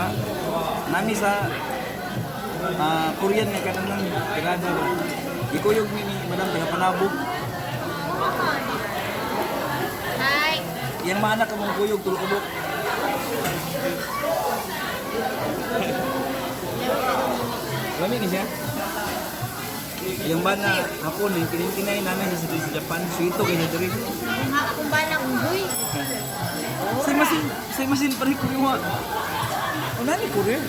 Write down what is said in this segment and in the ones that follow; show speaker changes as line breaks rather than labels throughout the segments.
Na, nami sa Korean nga kananan tirada ba. Gikuyog mi ni Madam taga Panabo.
Hi.
Yang maanak ka mong kuyog tulok. Lami ni siya. Yung bana hapon eh, kinintinay namin sa Japan. Sweeto kay sa diri.
Ang akong bana unggoy.
Say masin pare kuriwa. Una ni kurir.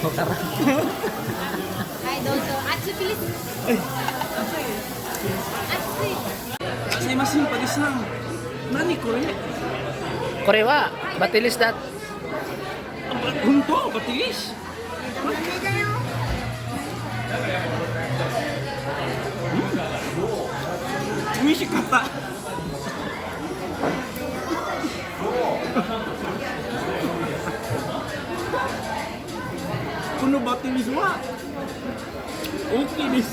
Tara.
Hi, Dozo. Atsu, please.
Ay,
Atsu.
say masin pare sang. Nani kurir.
Korewa, batilis dat.
Hunto, batilis. Umisik kata. Kuno batilis wa. Okay this.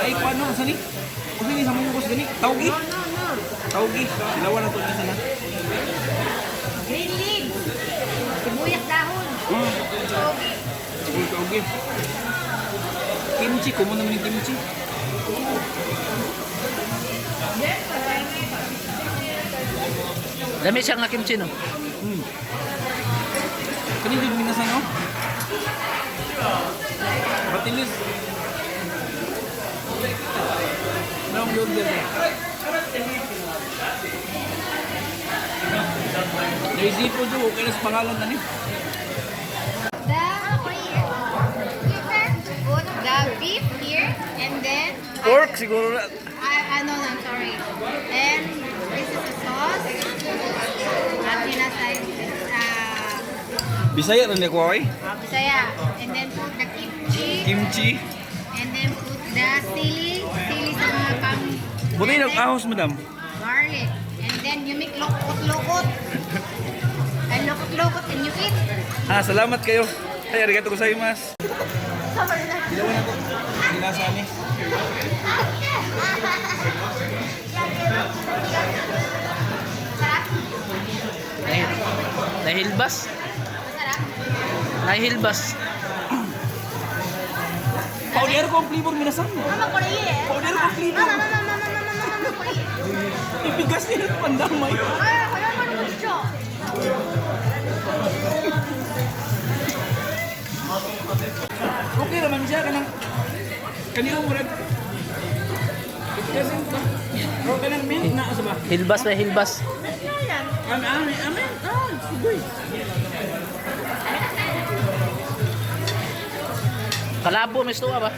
Ay, paano? Sani? Usa ni sa mungkos gani? Tawgi? Tawgi. Silawan na to ni sana.
Green leaves. Sibuyas dahon. Togi.
Siguro tawgi. Kimchi, kumo naman yung kimchi.
Lami siya nga kimchi no.
Kani jud minasan no? Batilis. Naong order eh. Naisipo do, okay na sa pangalan na ni.
The put the beef here and then
Pork siguro na.
I no, no, I'm sorry. And this is a sauce. At hinasay
Bisaya rin ko ay.
Bisaya. And then put the kimchi.
Kimchi.
And then put the sili. Sili sa mga pang...
Buti
and then
nag-ahos, madam.
Garlic. And then you make lokot-lokot. And lokot-lokot and you eat.
Ah, salamat kayo. Ay, arigato gozaimasu. Dilawan na to. Dinasa ni.
Nahilbas.
Masarap.
Nahilbas.
Powder ko ang flavor minasan.
Mama, kore.
Powder ko ang flavor.
Mama, mama, mama, mama, mama, kore.
Ibigas nila ng pandamay.
Ah, kaya mo naman siya.
Okay naman siya kanang kanina mo rin. It doesn't pero kanang mint na asa ba?
Hilbas na hilbas.
Amin, amin, amin. Ah, sugoy.
Kalabo may tuwa ba?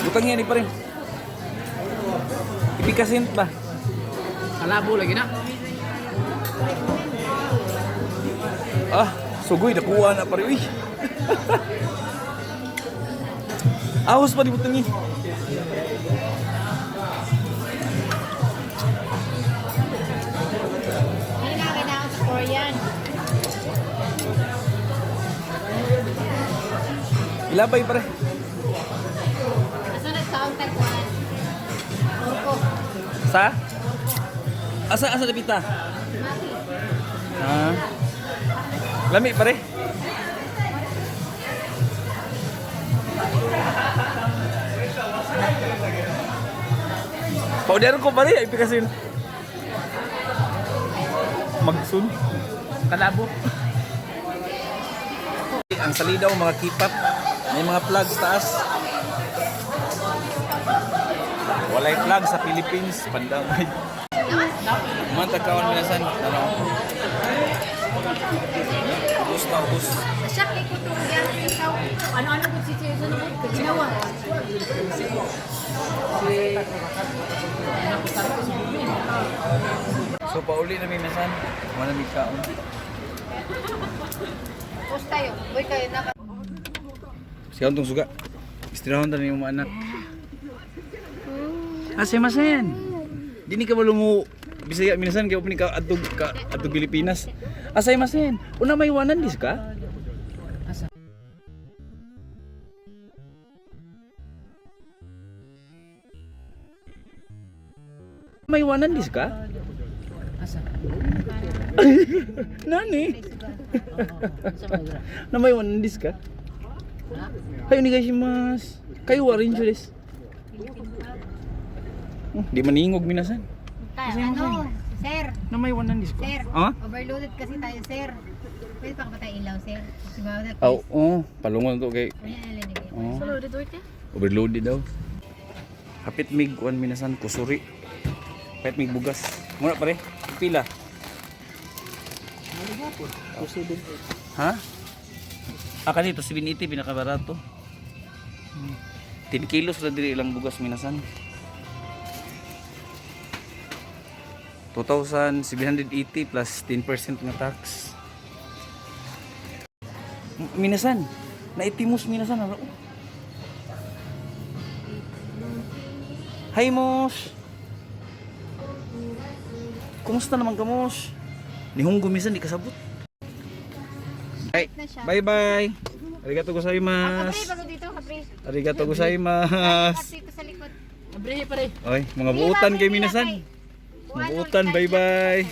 Butang yan pa rin. Ipikasin ba?
Kalabo lagi na.
Ah, sugoy nakuha na pare uy. Ahos pa di butang ni.
Ano na kailangan sa Korean?
Ilabay pare.
Asa nagsaong Taiwan? Urko.
Sa? Asa asa dapita?
Mati.
Ah. Lami pare. Powder ko pare, ipikasin. Magsun.
Kalabo.
Ang salidaw mga kipat, may mga plugs taas. Walay plug sa Philippines, pandamay. Manta kaon minasan, ano? Ubos na ubos.
Siya kay kutong yan. Ikaw, ano-ano kung si Jason mo, ginawa.
So pauli na minasan. Wala mi kaon.
Post tayo. Uy, kayo na.
Siya tong suga. Istirahon ta nimo anak. Ase masen. Dini ka ba lumu Bisaya minasan kay opening ka adtog ka adtog Pilipinas. Asay masen. Una may wanan dis ka?
Asa?
May wanan dis ka?
Asa?
Nani?
Asa man gra?
Na may wanan dis ka? Kayo ni guys mas. Kayo warin siya des. Oh, di maningog minasan.
Tayo, ano? Sir,
Na may wanan dis ka?
sir.
Ah?
Overloaded kasi tayo, sir. Pwede pa ka ba tayo ilaw, sir? Kasi ba that
Oh, oh, palungon to kay.
Wala na linig.
Oh.
Loaded work eh?
Overloaded daw. Hapit mig kuan minasan kusuri. Hapit mig bugas. Muna pare, pila. Ha? Ah, kani to 780 pinakabarato. 10 kilos ra diri ilang bugas minasan. 2,780 plus 10% nga tax. Minasan. Naitimos minasan. Ano? Hi, Mosh! Kumusta naman ka, Mosh? Nihunggo minsan, di kasabot. Ay,
Na siya.
bye-bye! Arigato
Ah, kapre,
gozaimasu!
bago dito, kapre.
Arigato gozaimasu!
At dito sa likod.
Abre pare.
Oy, mga buutan kay minasan. Mga buutan, bye-bye!